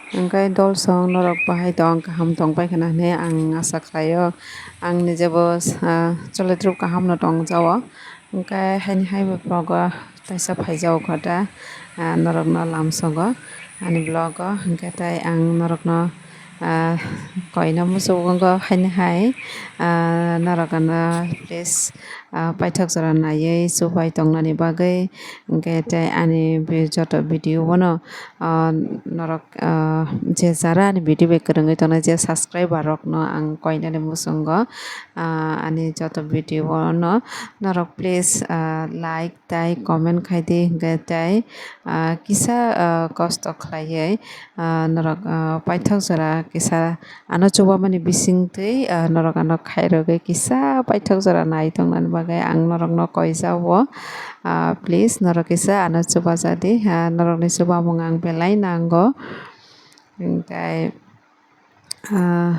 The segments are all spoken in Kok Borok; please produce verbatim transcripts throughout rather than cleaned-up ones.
Hwnkhe dolsong norok bahai tong, kaham tong pai khna hwnwi ang asa khlaio. Ang nijebo, ah, cholitrop kahamno tong jao. Hwnkhe haini hai bwkrogo teisa phaijao kho da, ah, norokno lamsogo ani vlog o. Hwnkhe tai ang norokno, ah, koina muchungo haini hai, ah, norok ano please, ah, paithak jora naiwi chubai tongnani bagwi. Hwnkhe tei ani bi-, joto video bono, ah, norok, ah, je jara ani video bai kwrwngwi tongnai, je subscriber rokno ang koinani muchungo, ah, ani joto video bono norok please, ah, like tei comment khai di, hwnkhe tei, ah, kisa, ah, kosto khlaiwi, ah, norok, ah, paithak jora kisa ano chubamani bisingtwi, ah, norok ano khairogwi kisa paithak jora nai tongnani bagwi ang norokno koi jao. Ah, please, norok kisa ano chubajadi. Ah, norokni chubamung ang belai nango. Hwnkhe, ah,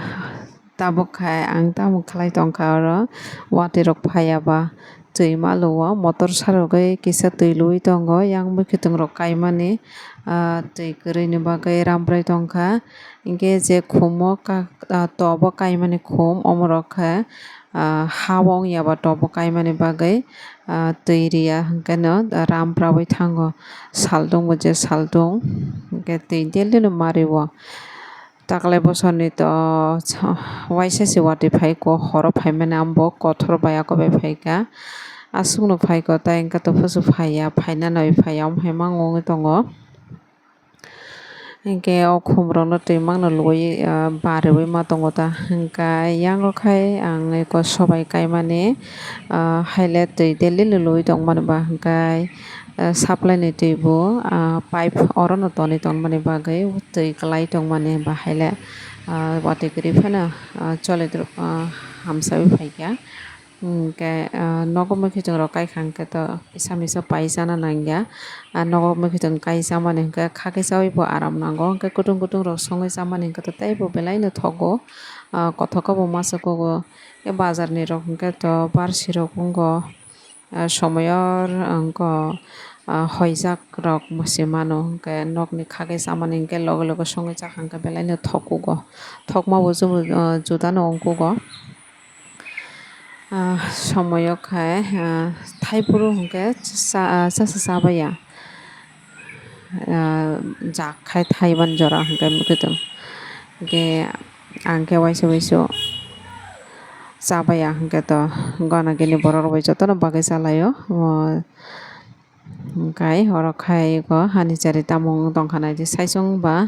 tabuk khai ang tamo khlai tongkha oro, watwi rok phaiya ba twi maluo, motor sarogwi kisa twi lui tongo, yang bwkhwtwng rok kaimani, ah, twi kwrwini bagwi rambrai tongkha. Hwnkhe je khumo ka-, ah, tobo kaimani khum, omorok khe, ah, ha-o wngya ba tobo kaimani bagwi, ah, twi riya hwnkhe no ramprawi thango. Saldung bo je saldung, hwnkhe twi daily no mario. Taklai bosorni to waisa se watwi phaiko, horo phaimani ambo kothor bai ako bai phaikha. Aswkno phaiko, tai hwnkhe to busu phaiya, phaina nai phaiya, omo hai mang wngwi tongo. Hwnkhe o khumrokno twi mangno lugui, ah, bariui ma tongo ta. Hwnkhe yang rok khai ang eko sobai kaimani, ah, haile twi daily lului tongmani ba hwnkhe, ah, supply ni twi bo, ah, pipe orono tonwi tongmani bagwi twi kwlai tongmani ba haile, ah, watwi kwrwi phano, ah, choli, ah, hamsaui phaikha. Hwnkhe, ah, nogo mwkhwtwng rok kaikha hwnkhe to kisa misa pai chana nangya. Ah, nogo mwkhwtwng kai chamani hwnkhe kha khe chaui bo aram nango, hwnkhe kutung kutung rok songwi chamani hwnkhe to teibo belai no thogo. Ah, kothok khe bo masa kugo, tei bazar ni rok hwnkhe to barsi rok wngo. Ah, somoyo wngkha, ah, hoijak rok se mano, hwnkhe nokni kha khe chamani hwnkhe loge loge songwi chakha hwnkhe belai no thokugo, thokma bo juda no wngkugo. Ah, somoyo khe, ah, thaiphuru hwnkhe cha-, ah, chasa chabaiya. Ah, jak khai thaiban jora hwnkhe mwkhwtwng. Hwnkhe ang khe waisa waisa chabaiya hwnkhe to gana gini borok rok bai jotono bagwi chalaio. Hwnkhe oro khai o hani chari tamo wng tongkha naidi saichung ba,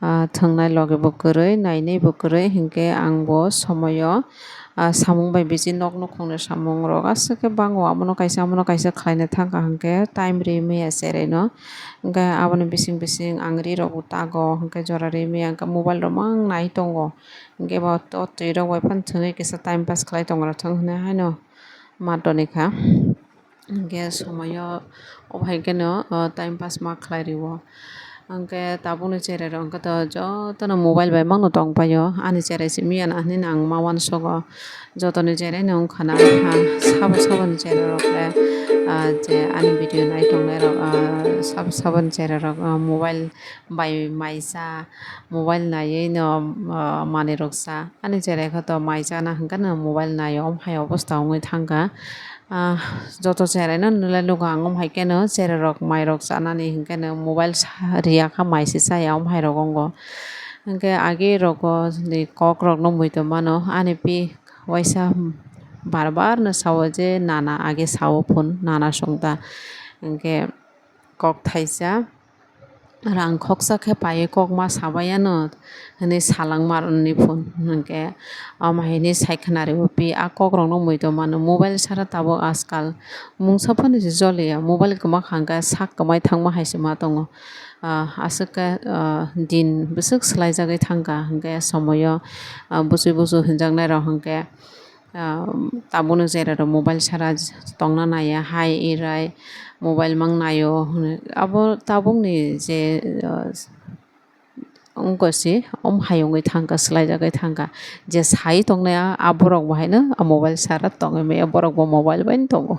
ah, thwngnai logi bo kwrwi, nainwi bo kwrwi, hinkhe ang bo somoyo, ah, samung bai bisi nok nukhungni samung rok aswk khe bango, abono kaisa, abono kaisa khlaina thangkha hinkhe time ri manya cherai no, hinkhe aboni bising bising ang ri rok bo tago, hinkhe jora ri manya hinkhe mobile rok mang nai tongo, hinkhe bo o twi rok bai phano thwngwi kisa time pass khlai tongwla thung hinwi haino ma tonikha. Hwnkhe somoyo obo hai kheno, o, time pass ma khlai rio. Hwnkhe tabukni cherai rok hwnkhe to jotono mobile bai mangno tong paio. Ani cherai simi ya na hinwi ang ma uansogo. Jotoni cherai no wngkha na, ha, sabo saboni cherai rok le, ah, je ani video nai tongnai rok, ah, sabo saboni cherai rok, ah, mobile bai mai cha, mobile naiwi no, ah, manwi rok cha. Ani cherai khe to mai chana hwnkhe no mobile naio, omo hai obosta wngwi thangkha. Ah, joto cherai no nulai nugo ang, omo hai kheno cherai rok mai rok chanani hinkhe no mobile sa riya kha, mai se chaya, omo hai rok wngo. Hinkhe age rogo ni kok rok no muitu mano, ani pi waisa bar bar no sao je nana age sao phun, nana songda. Hinkhe kok thaisa. Rang khoksa khe paiwi kok ma sabaiya no hinwi salangma rwni phun hinkhe omo hinwi sai khna rio pi a kok rok no muitu mano mobile sara tabuk ajkal mungsa phano se joliya mobile kwma kha hinkhe sak kwmai thangma hai se ma tongo, ah, aswk khe, ah, din bwswk swlai jagwi thangkha hinkhe somoyo, ah, bwchui bwchui hinjaknai rok hinkhe. Ah, tabukno cherai rok mobile sara tongna naiya hai erai mobile mang naio hinwi abo tabukni je, ah, wngkha se omo hai wngwi thangkha swlai jagwi thangkha je sai tongnai a borok bo haino mobile sara tongwi maya borok bo mobile bai tongo.